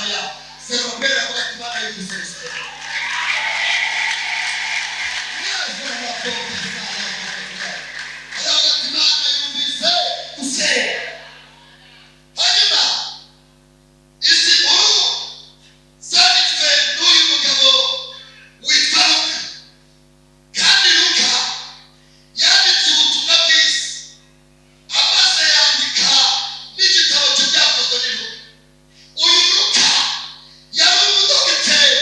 Kibaya. Serubabeli aravuga ati: "Imana yumvise gusenga." Aravuga ati: "Imana yumvise gusenga." Hanyuma izi nkuru zanditswe n'uyu mugabo witwa Luka, kandi Luka yanditse ubutumwa bwiza, amaze yandika n'igitabo cy'Ibyakozwe n'Intumwa. Uyu Luka yari umudogiteri.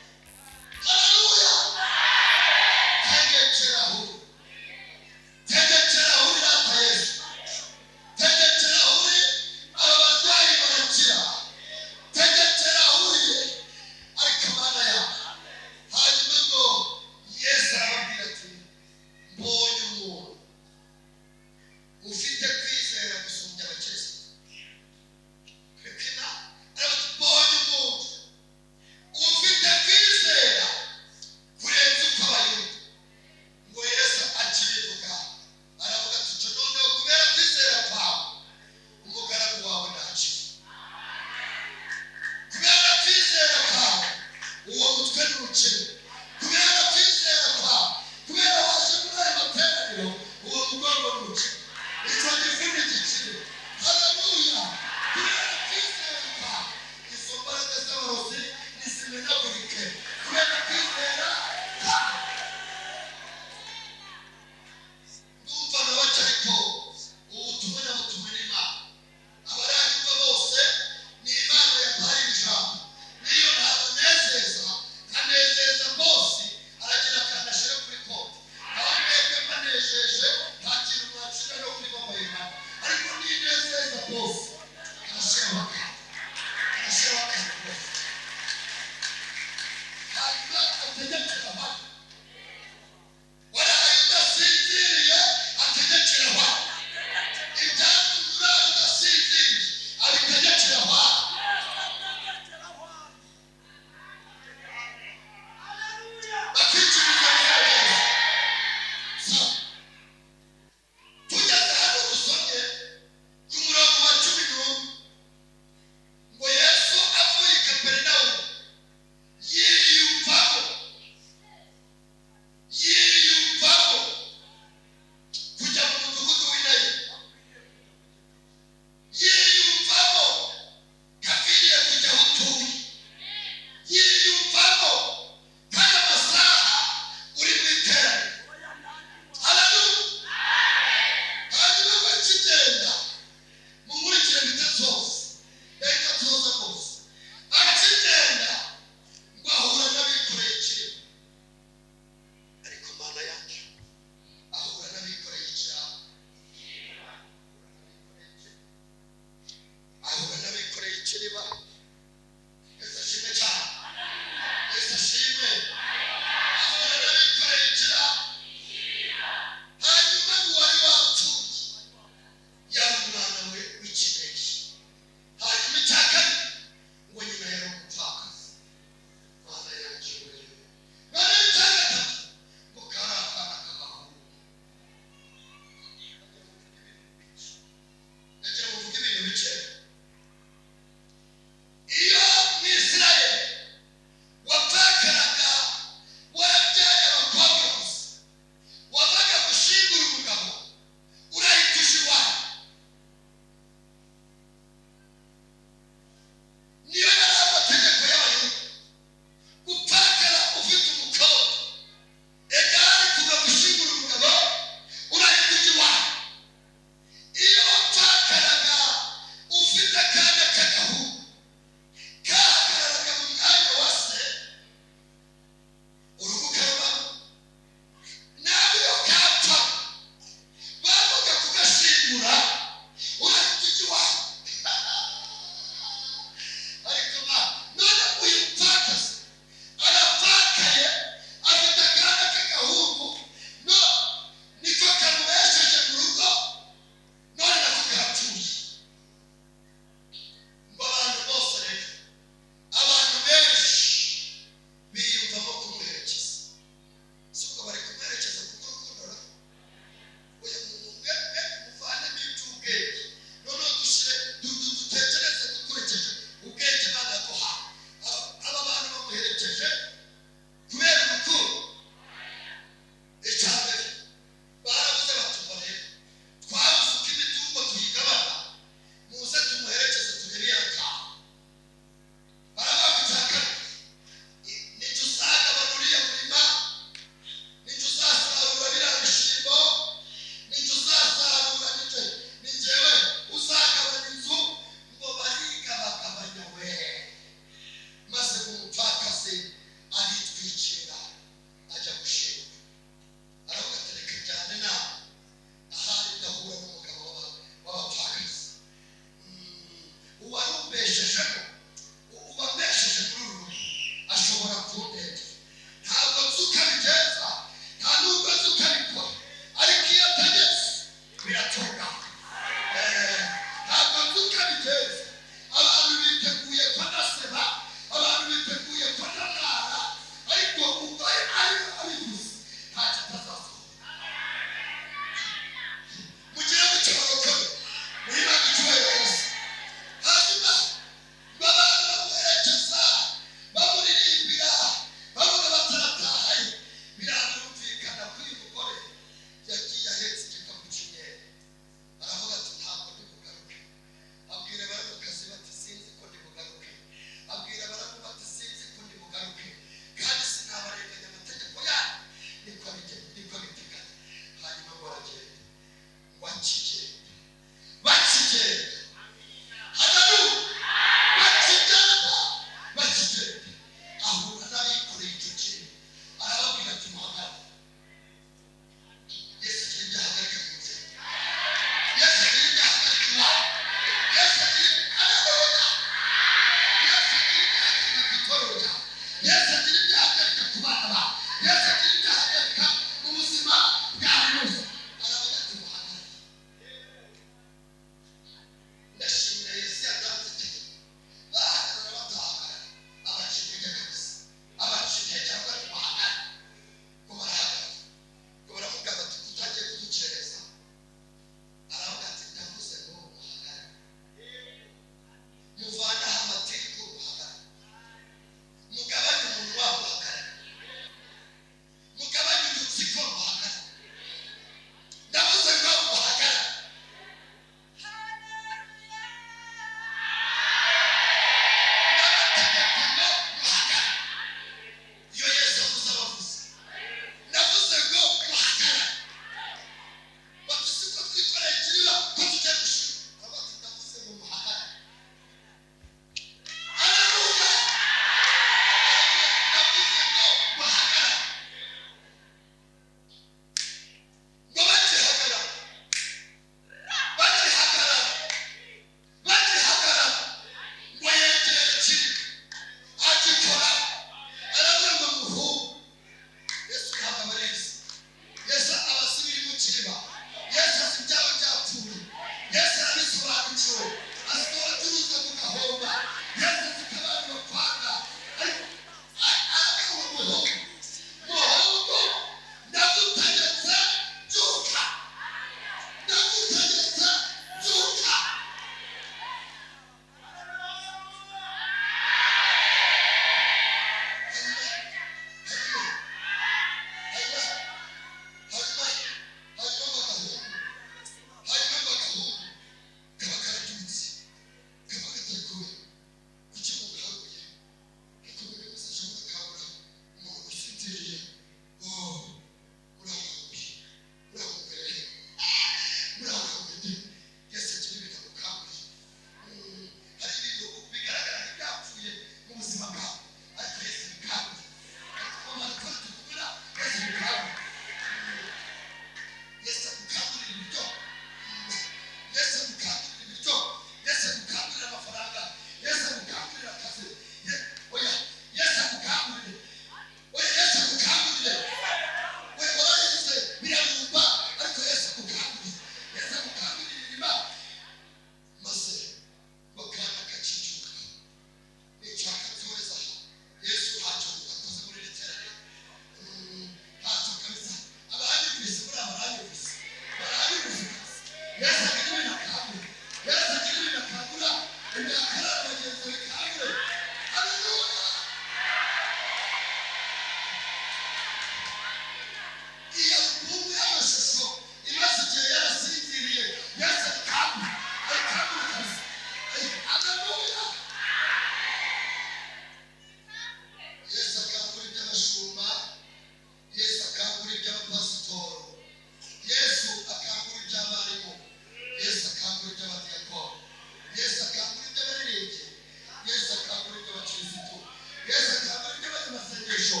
Isengesho,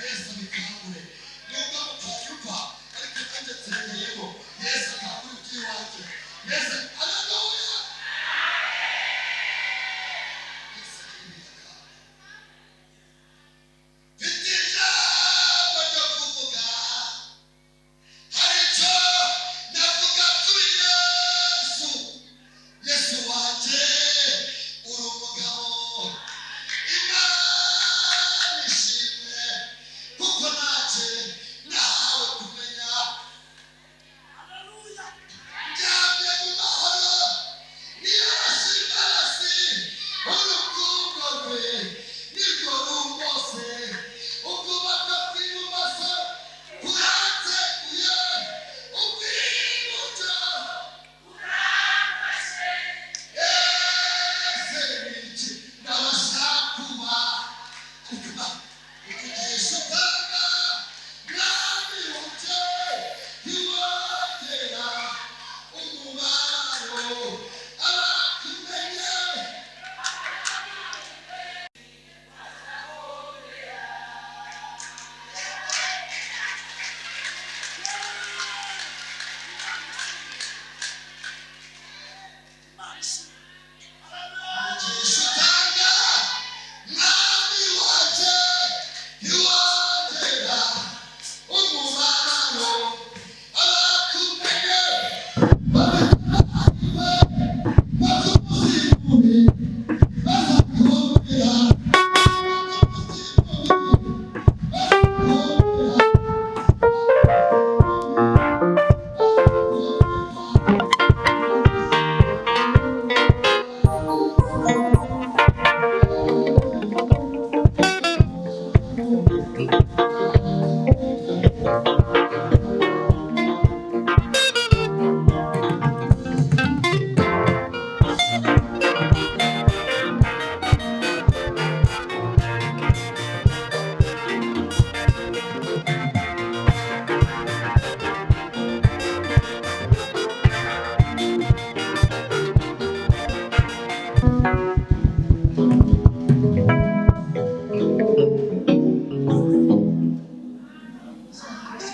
Yesu abikangure. Nubwo mutanyumva, ariko nanjye nsengeyemo, Yesu akangure iby'iwanjye. Yesu, haleluya. Yesu akibika. Mfite ijambo ryo kuvuga, hari icyo navuga kuri Yesu. Yesu wanjye, uri umugabo. Imana ishimwe kuko nanjye nahawe kumenya. Ndyamye mu mahoro, niyoroshe imbabazi, urukundo rwe nirwo rungose. Ukuboko kw'ibumoso kuranteguye, ukw'iburyo. Ese ni iki nabasha kuba ariko ukugisha utanga, mwami wanjye, ntiwongera umubabaro abakumenye. Umugisha utanga, mwami wanjye, ntiwongera umubabaro abakumenye. Babitahirwe bakumusimbuye, bazakubwira, bakumusimbuye, bazakubwira.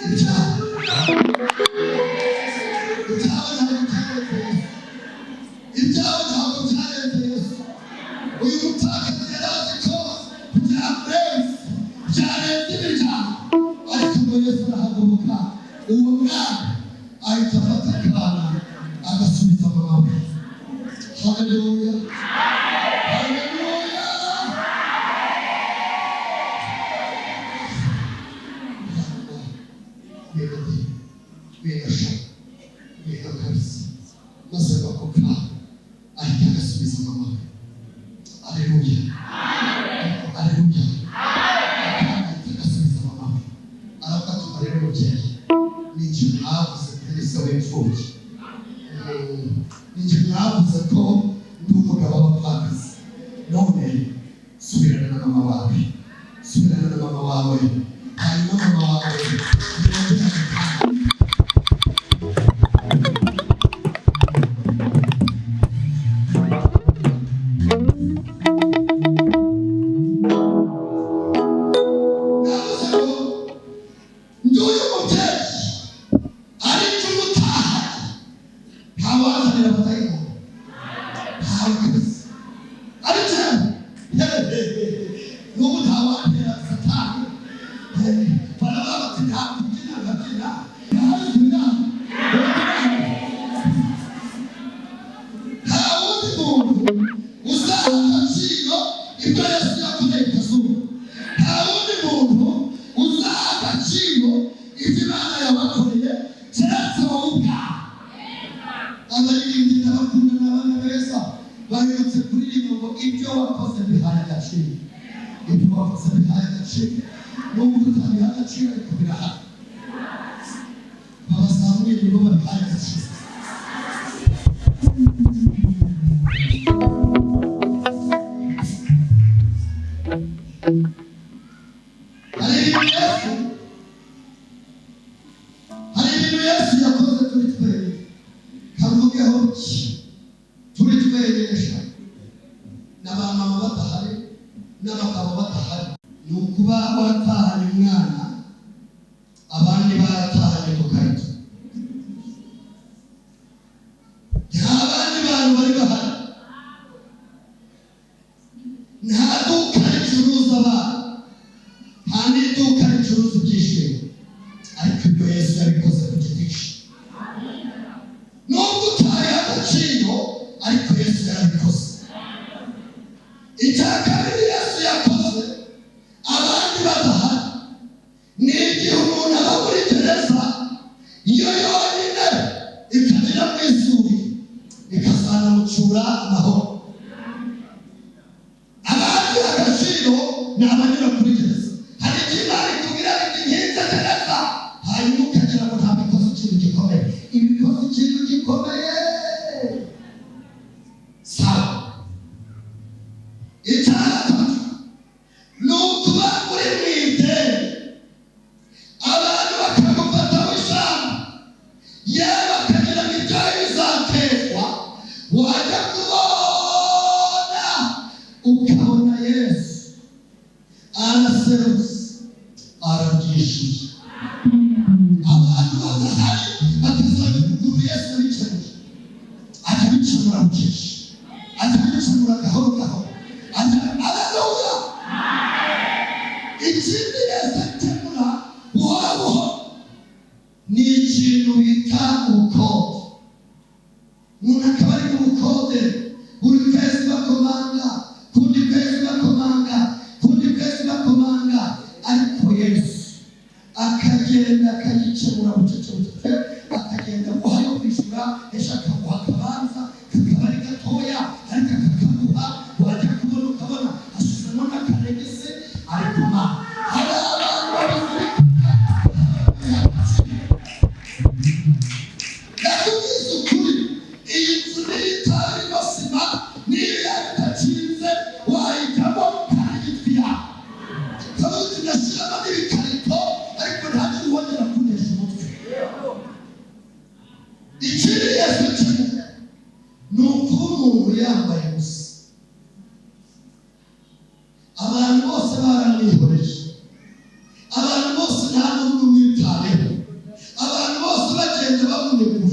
Ibyaha, ibyaha ntabwo byarenze Yesu. Ibyaha ntabwo byarenze Yesu. Uyu mupfakazi yari azi ko byamurenze, byarenze imiryango, ariko ngo Yesu arahaguruka, uwo mwana ahita afata akana agasubiza mama we. Haleluya, haleluya. Wigasha wiga kabisa, maze ako kana ahita agasubiza mama we. Aleluya, aleluya. Akana ahita agasubiza mama we, aravuga ati: "Rero mubyeyi, ni njye mwavuze kuri se w'imfubyi, ni njye mwavuze ko ndi umugabo w'abapfakazi. None subirana na mama wawe, subirana na mama wawe, hanyuma mama wawe yongere agutanga." Navuze ngo nduyu mubyeyi ariko umutaha ntawazanira abadayimoni, ntawe kabisa. Ariko n'ubu ntawatera Satani. Baravuga bati nta kubyina, nkabyina nta. Nta wundi muntu uzaha agaciro ibyo Yesu yakoreye kazuba. Nta wundi muntu uzaha agaciro ibyo Imana yabakoreye keretse wowe ubwawe. Abaririmbyi ndabakunda, n'abana beza baherutse kuririmba ngo ibyo wakoze bihaye agaciro, ibyo wakoze bihaye agaciro. Nubwo utabiha agaciro, ariko birahari. Babazamuye nibo babihaye agaciro. Hari ibintu Yesu, hari ibintu Yesu yakoze turi twenyine. Kavugeho ki turi twenyine sha, n'abamama badahari, n'abagabo badahari. Ni ukuba waratahanye umwana, abandi baratahanye udukarito. Nta bandi bantu bari bahari, nta duka ricuruza abana, nta n'iduka ricuruza ibyishimo, ariko ibyo Yesu yabikoze ku giti cye. Nubwo utabiha agaciro, ariko Yesu yarabikoze. Icya kabiri Yesu yakoze abandi badahari ni igihe umuntu aba muri gereza, iyo yonyine ikagira mu izuri, ikazanamucyura amahoro. Abandi agaciro ni abanyura kuri gereza. Hari igihe Imana ikubwira iti: "Nkinze gereza," hanyuma ukagira ngo ntabwo ikoze ikintu gikomeye. Ibikoze ikintu gikomeye. Sawa. Icya gatatu ni ukuba uri mu ideni, abantu bakagufataho ijambo, yewe bakagira ngo ibyawe bizatezwa. Wajya kubona ukabona Yesu araserutse, arabyishyuye. Abantu badahari bakazamenya ukuntu Yesu abikemuye. Ajya abikemura bukeshi, ajya abikemura gahoro gahoro, ajya. Aleluya! Ikindi Yesu akemura buhoro buhoro ni ikintu bita ubukode. Umuntu akaba ari mu bukode, buri kwezi bakomanga, kundi kwezi bakomanga, kundi kwezi bakomanga, ariko Yesu akagenda akagikemura bucece bucece, akagenda aguha yo kwishyura. Ejo akaguha akabanza kakaba ari gatoya, ariko akakaguha. Wajya kubona ukabona hashyizemo n'akaregisi. Ariko ma hari abantu babizirikana. Ndakubwiza ukuri, iyi nzu niyo itarimo sima, niyo yaba idakinze, wayijyamo kandi gitwi yawe kavuga uti: "Ndashyiramo n'ibikarito, ariko ntagire uwongera kunesha umutwe." Ikindi Yesu akemura ni ukuba umuntu yambaye ubusa, abantu bose baramwihoreje, abantu bose nta n'umwe umwitayeho, abantu bose bagenda bamunegura.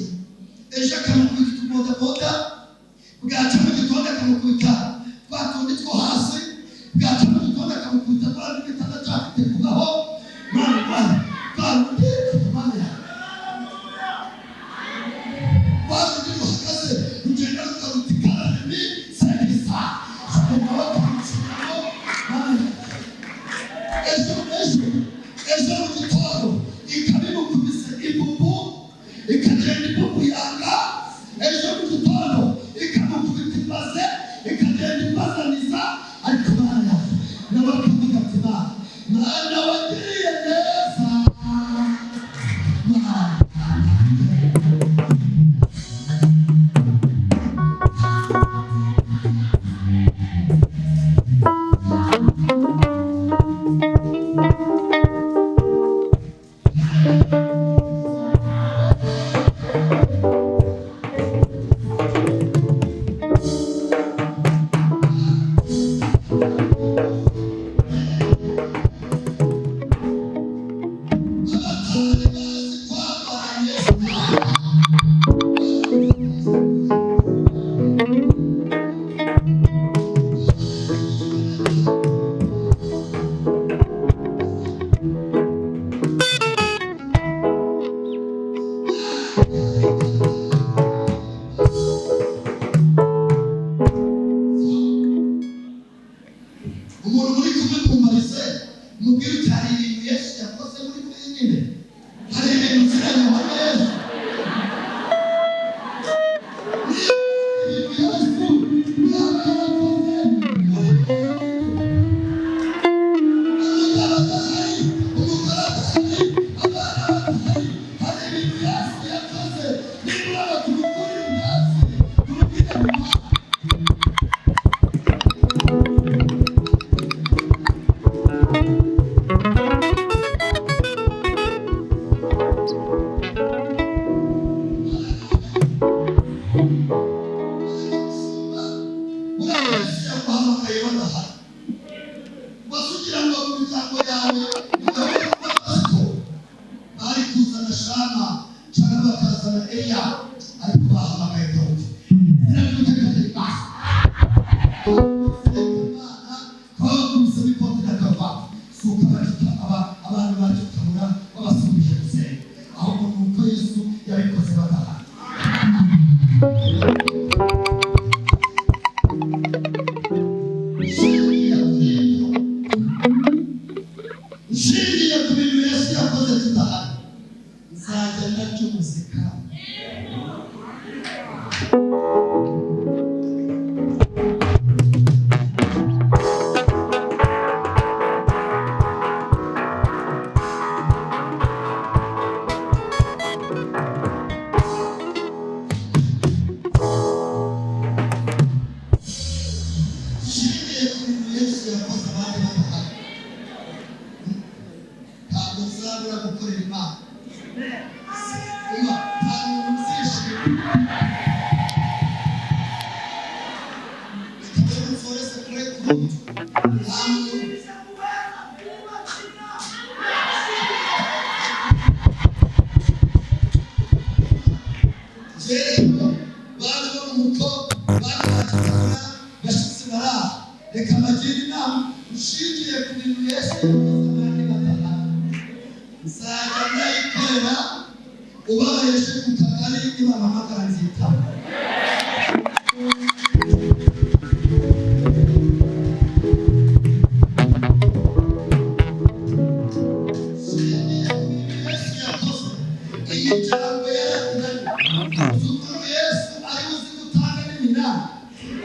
Ejo akamukubita utubodaboda, bwaca mu gitondo akamukubita twa tundi two hasi, bwaca mu gitondo akamukubita twa tundi bita ndacyafite kubaho. Mana, Mana, twa rundi, Mana yawe, rwa rundi ruhagaze rugenda rukaruta ikararimi serivisa, nawe akarukinamo. Mana yawe, ejo ejo ejo mu gitondo ikabimukubise ibubu, ikagenda ibubu yanga. Ejo mu gitondo ikamukubita imaze, ikagenda imazaniza. Ariko Mana yawe, nawe akavuga ati: "Mana, Mana, wagiriye neza, Mana." Abatari bazi kwambaye. Umuntu muri kumwe kumarize, mubwire uti: "Hari ibintu Yesu yakoze muri wenyine, hari ibintu uziranye wa Yesu." Ibintu Yesu yaba yarakoze muri wenyine, umugabo adahari, umugore adahari, abana badahari, hari ibintu Yesu yakoze. Nibura tumukurire ubwatsi, tumubwire mu Mana. Imiryango yawe n'abapasitori bari kuzana Shama cyangwa bakazana Eliya, ariko bahamagaye Dawudi. Twabakubise n'ikoti na karuvati, si uko abantu baje kutabura babasubije gusenga, ahubwo ni uko Yesu yabikoze badahari. Nshingiye ku bintu Yesu yakoze tudahari, nzajya ndarya umuzika. Nshingiye ku bintu Yesu yakoze abandi badahari, ntabwo nzabura gukorera Imana. Umva, nta muntu uzishima. Reka rero nsoreze kure kuri nta muntu. Rero bana bo mu muko, bana bakitabura, bashyitsi baraha, reka mbagire inama. Nshingiye ku bintu Yesu yakoze abandi badahari, nzajya ndayikorera. Ubabayeje ku kagari, nibampamagara nzitaba. Nshingiye ku bintu Yesu yakoze imiryango yarananiwe, uzi ukuntu Yesu ari uzi gutanga n'iminani,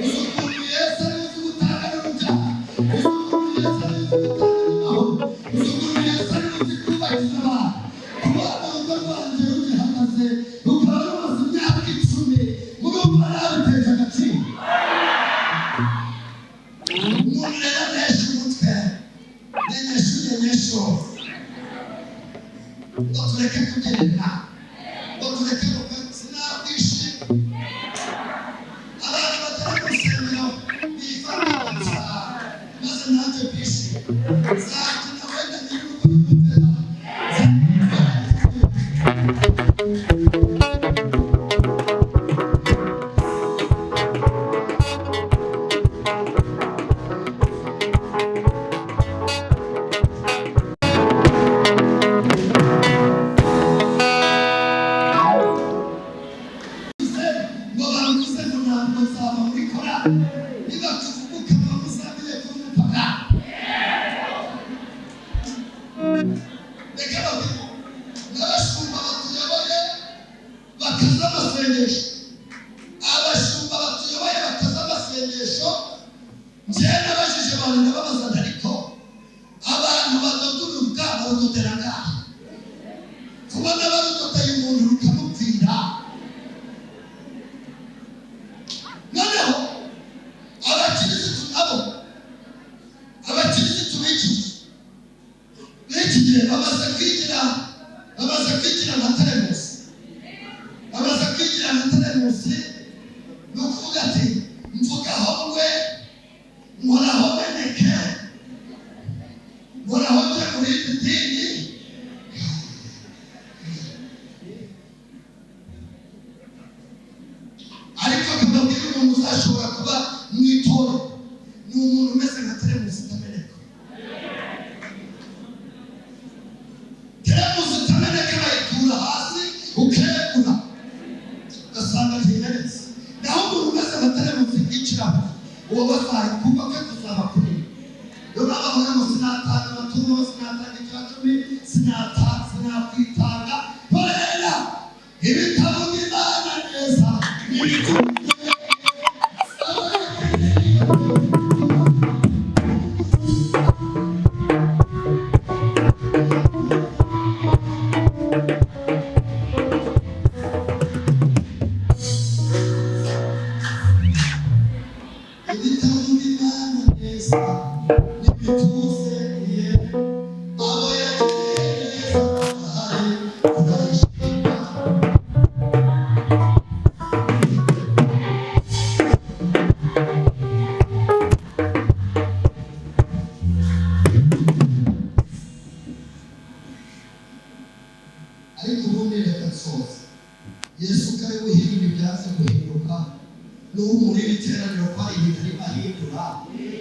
uzi ukuntu Yesu ari uzi gutanga n'urubyaro, uzi ukuntu Yesu ari uzi gutanga n'amahoro, uzi ukuntu Yesu ari uzi kubakiza abantu. Kubona urugo rwanjye rugihagaze, rukaba rumaze imyaka 10, murumva nabiteje agaciro. Umuntu rero anesha umutwe nenyesha unyenyesho, ngo tureke kugerera, ngo tureke sinakwishima. Abantu batari mu rusengero bifata maze nanjye bishime, nzakina wenda nyir'urugo rw'umutera. Ngo bavuze ngo ntabwo nzaba muri korali, niba tuvuga muzamenye ko uri umupagani. Reka babwire n'abashumba batuyoboye bakaza amasengesho, abashumba batuyoboye bakaza amasengesho. Njyewe nabajije abantu, ndababaza, ariko abantu badoda urubuga barudodera ngaha, kubona barudodeye umuntu rukamupfira. Noneho abakirisitu nabo, abakirisitu b'iki gihe bamaze kwigira nka teremusi, bamaze kwigira nka teremusi. Ni ukuvuga ati mvugaho ngwe, nkoraho meneke, nkoraho njye mu rindi dini. Ariko akababwira, umuntu uzashobora kuba mu itorero ni umuntu umeze nka teremusi itameneka. Teremusi itameneka bayitura hasi ukegura ugasanga ntimenetse, naho umuntu umeze nka teremusi yiciraho, uwo bazaye kuko kwe kuzaba kunini. Niyo mpamvu avuga ngo sinatanga amaturo, sinatanga 10%, sinakwitanga. Barera ibitavuga Imana neza n'ibituze. Ibitavuga Imana neza n'ibituze, abo yagiriye neza ahari turabishima. Ibyanze guhinduka n'ubu muri iri teraniro ko hari ibintu arimo ahindura,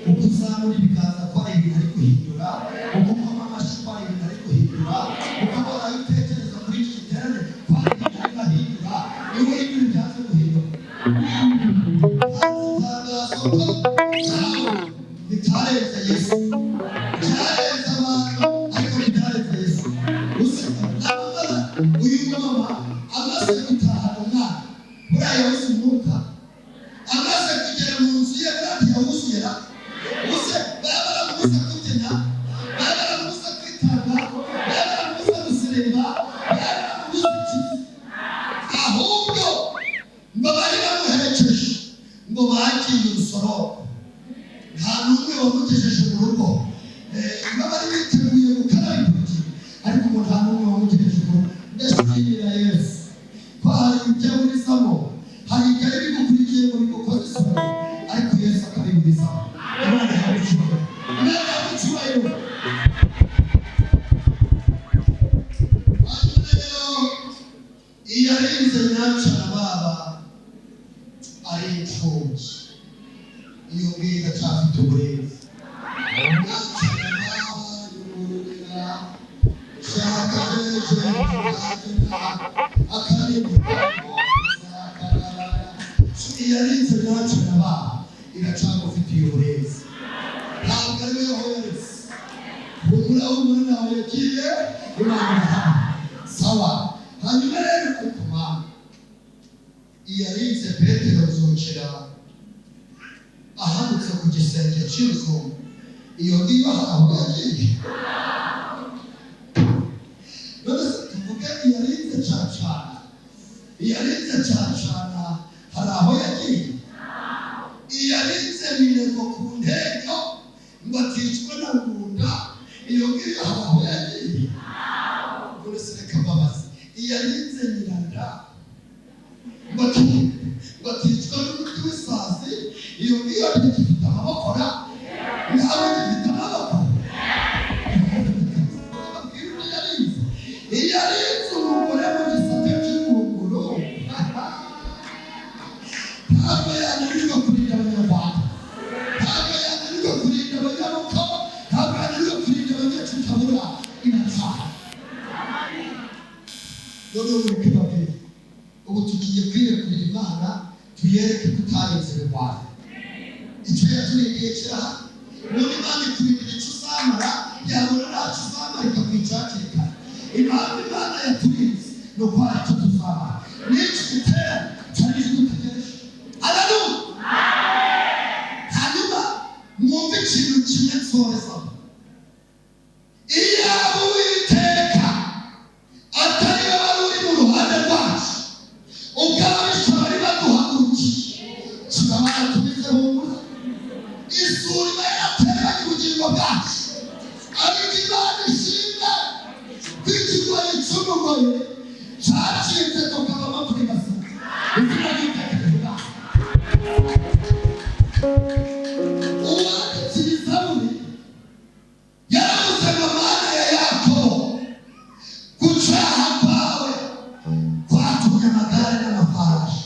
uko uzamura ibiganza ko hari ibintu ari guhindura, uko ukoma amashyi ko hari ibintu ari guhindura, uko wabaye utekereza kuri iki giterane ko hari ibintu arimo ahindura. Niwe uhindura ibyanze guhinduka. Itangazo ko bitarenze Yesu, byarenze abantu ariko ntibyarenze Yesu. Uyu mama amaze gutahana umwana, buriya yabuze umwuka. Amaze kugera mu nzu ye, buriya ntiyawuzuye. Uze baba baramubuza kubyina, baba baramubuza kwitanga, baba baramubuza gusirimba, baba baramubuza iki? Ahubwo ngo bari bamuherekeje ngo bagiye urusororo, nta n'umwe wamugejeje mu rugo. Niba bari biteguye gukaraba intoki, ariko ngo nta n'umwe wamugejeje mu rugo. Ndashimira Yesu ko hari ibyo aburizamo, hari ibyari bigukurikiye ngo bigukoze isoni, ariko Yesu akabiburizamo. Imana ihabwe icyubahiro, Imana ihabwe icyubahiro. Hanyuma rero iyo arinze nyacara baba ari imfubyi, iyo ngiyo iracyafite uburinzi. Nyacara yugururira shaka ejo akaririmba. Iyo arinze nyacara baba iracagufitiye uburinzi, ntabwo ari we yohereza. Humura, humura, ntaho yagiye, Imana irahari. Sawa. Hanyuma rero kuko Mana iyarinze Petero nzukira ahanutse ku gisenge cy'inzu, iyo ngiyo hari aho yagiye? None se tuvuge iyarinze cacana, iyarinze cacana hari aho yagiye? Iyarinze Mirego ku nteko ngo aticwa na ngunda, iyo ngiyo hari aho yagiye? None se reka mbabaze, iyarinze Nyiranda ngo aticwa n'umuti w'isazi, iyo ngiyo ntigifite amaboko ra? Ntabwo gifite amaboko. Iyarinze umugore mu gisate cy'ingunguru, ntabwo yananirwa kurinda Abanyarwanda, ntabwo yananirwa kurinda abanyamuko, ntabwo yananirwa kurinda abanyacutabura. Irataha. Noneho mureke babwire, ubu tugiye kwirekurira Imana, tuyereke ko utarinze ibigwari, icyo yaturindiye kirahari. Ubundi Imana ikurindira icyo uzamara, yabona ntacyo uzamara ikakwica hakiri kare. Impamvu Imana yaturinze ni uko hari icyo tuzamara. N'iki giterane cyari kidutegereje. Haleluya! Hanyuma mwumve ikintu kimwe nsorezamo. Iyaba Uwiteka atari we wari uri mu ruhande rwacu ubwo ababisha bari baduhagurukiye, kiba baratumize bunguri, isuri iba yarateranye ubugingo bwacu. Ariko Imana ishimwe ko ikigoyi cy'umugoyi cyacitse, tukavamo turi bazima. Izina ry'Uwiteka rihimbaze. Uwanditse iyi zaburi yaravuze ngo: "Mana ya Yakobo, gucaha kwawe kwatumye amagare n'amafarashi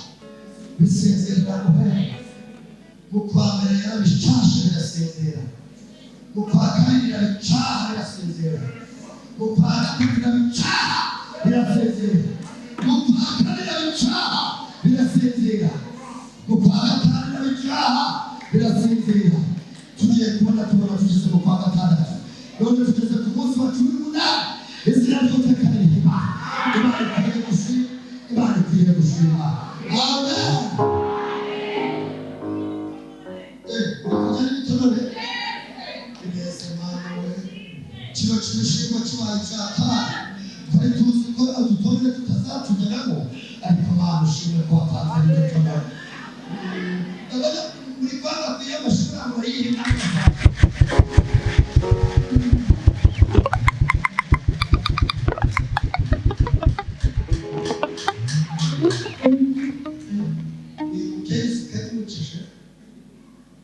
bisinzirira guhera mu kwa mbere." Yarabicashe birasinzira, mu kwa kabiri irabicaha birasinzira, mu kwa gatatu irabicaha birasinzira, mu kwa kane irabicaha birasinzira, mu kwa gatanu irabicaha birasinzira. Tugiye kubona tubona tugeze mu kwa gatandatu, none tugeze ku munsi wa 18. Izina ry'Uwiteka rihimbaze. Imana ikwiye gushima, Imana ikwiye gushima. Amen. Uri kurya n'ibitonore ineza. Mana we, kino cy'ibishimbo kibaye icyatari, twari tuzi ko udutonore tutazatugeramo, ariko Mana ushimwe ko watanze n'ibitonore. Ndabona muri kwanga kwiyamashuri ngo yihe. Uyu mubyeyi yanyibukije,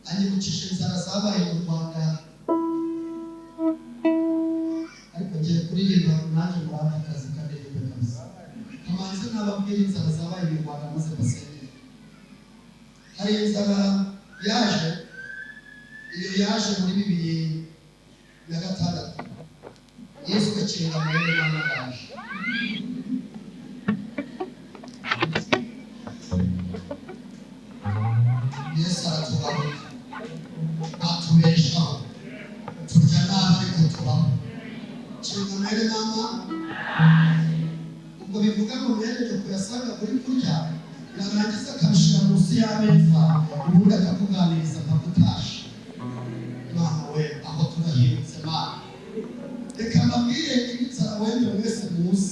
anyibukije inzara zabaye mu Rwanda. Ariko ngiye kuririmba nanjye muri aka kazi kandirimbe kabisa. Kamanzi nababwira inzara zabaye mu Rwanda maze basengere. Hari inzara yaje, iyo yaje muri 2006, yiswe Kinga Mwene Mama Ndaje. Yesu aratugaburira, atubeshaho, turya nabi ariko tubaho. Kinga Mwene Mama, ubwo bivuga ngo mwene nyoko yasaga kuri kurya, yarangiza akabishyira munsi y'ameza, ubundi akakuganiriza mpaka utashe. Mwana we, aho turahindutse. Mana, reka mbabwire inzara wenda mwese muzi.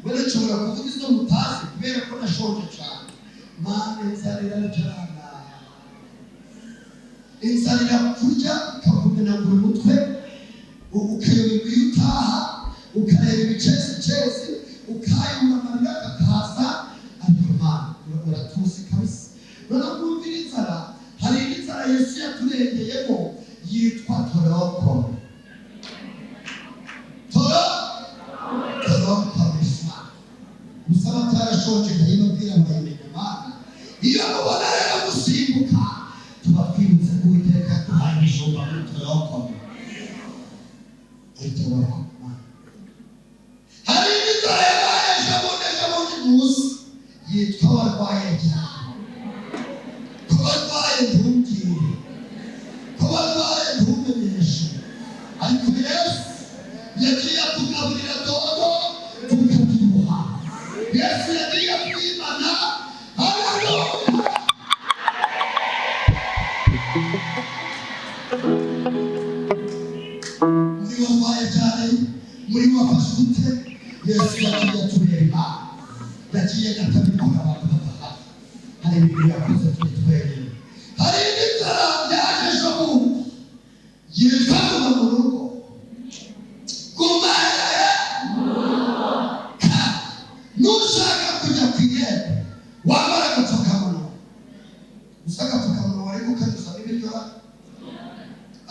Wenda nshobora kuvuga izo mutazi kubera ko nashonje cyane. Mana, inzara iraryana, inzara irakurya ikakumenagura umutwe, ukayoberwa iyo utaha, ukareba ibicezicezi, ukayumva amarira akakaza. Ariko Mana, uratuzi kabisa. Noneho mwumvira inzara, hari inzara Yesu yaturengeyemo yitwa torokome. Torokome. Gusa abatarashonje ndayibabwira bayimenya. Mana, iyo mubona rero gusimbuka, tuba twibutse ko Uwiteka yaduhaye ibijumba muri torokome, muri torokome. Hari inzara yabaye ejo bundi, ejo bundi muzi, yitwa warwaye cyane. Ko barwaye ntumbwire, ko barwaye ntumenyeshe. Ariko Yesu yagiye atugaburira dodo tukabyibuha. Yesu yagiye atwimana. Haleluya! Muri warwaye cyane, muri wafashe ute, Yesu yagiye atubera Imana, yagiye atabikora abantu badahari. Hari ibintu yakoze turi twenyine. Hari indi nzara yaje ejo bundi yitwa guma mu rugo. Guma hehe? Nushaka kujya ku irembo wambara agapfukamunwa gusa. Agapfukamunwa wari kukanyuzamo ibiryo.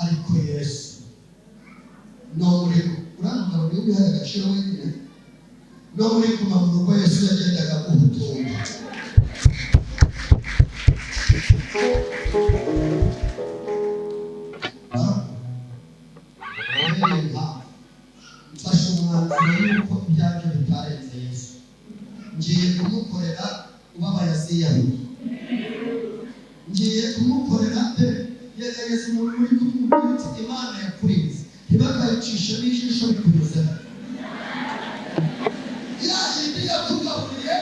Ariko Yesu no muri uriya mugabo niwe ubihaye agaciro wenyine. No muri guma mu rugo, Yesu yagendaga guhutunga. Mfashe umwanzuro yuko ibyanjye bitarenze Yesu. Ngiye kumukorera ubabaye aziyahura, ngiye kumukorera pe. Gerageza umuntu uri kumubwira uti: "Imana yakurinze, ntibakayicishemo ijisho bikunyuzemo. Ya yindi yakugaburiye,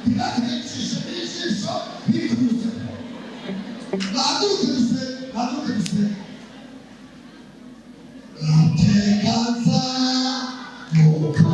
ntibakayicishemo ijisho bikunyuzemo." Bahaguruke dusenge, bahaguruke dusenge. Iteka nzamuka.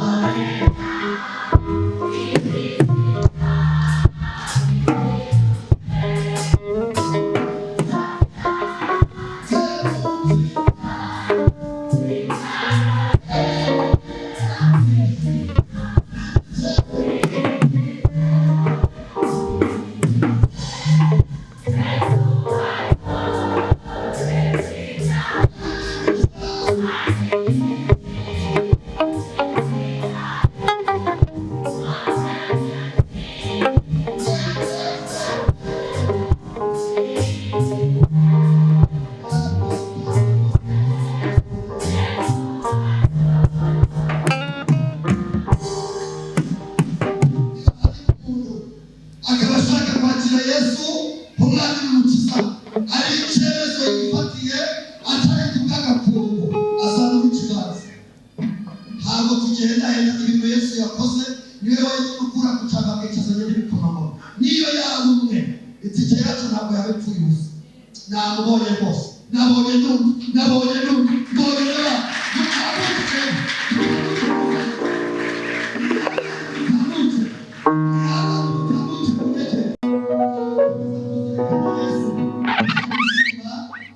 Akaba ashaka kwakira Yesu nk'umwami n'umukiza, ari icyemezo yifatiye atari ku bw'agakungu, azamura ikiganza. Ntabwo tugendahenda. Ibintu Yesu yakoze, niwe wenyine ukura ku cyapa akicazanya n'ibikomangoma. Niyo yaba umwe, itike yacu ntabwo yaba ipfuye ubusa. Namubonye rwose, nabonye n'undi, nabonye n'undi, mbonye n'abandi. Mutambuke, mutambuke, mutambuke, mutambuke.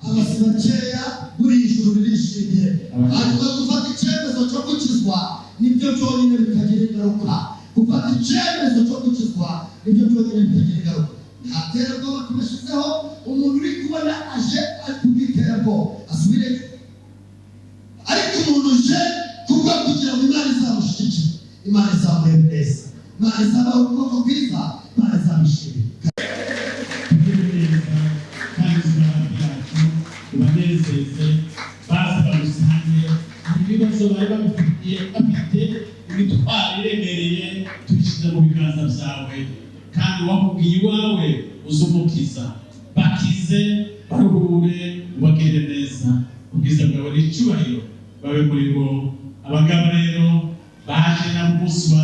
Abasi bakeya buri ijuru ririshimye. Hanyuma gufata icyemezo cyo gukizwa nibyo byonyine bitagira ingaruka. Gufata icyemezo cyo gukizwa nibyo byonyine bitagira ingaruka. Nta terabwoba tubashyizeho. Umuntu uri kubona aje ari kubw'iterabwoba asubireyo. Ariko umuntu uje kubwo kugira ngo Imana izamushyigikire, Imana izamurebe neza, Imana izabaha ukuboko kwiza, Imana izamwishimira. Tugire neza. Bafite imitwaro iremereye, tubishyize mu biganza byawe, kandi wakubwiye iwawe uzumukiza. Bakize, baruhure, ubagire neza. Ubwiza bwawe n'icyubahiro babe muri bo. Abangaba rero baje nabo umunsi wa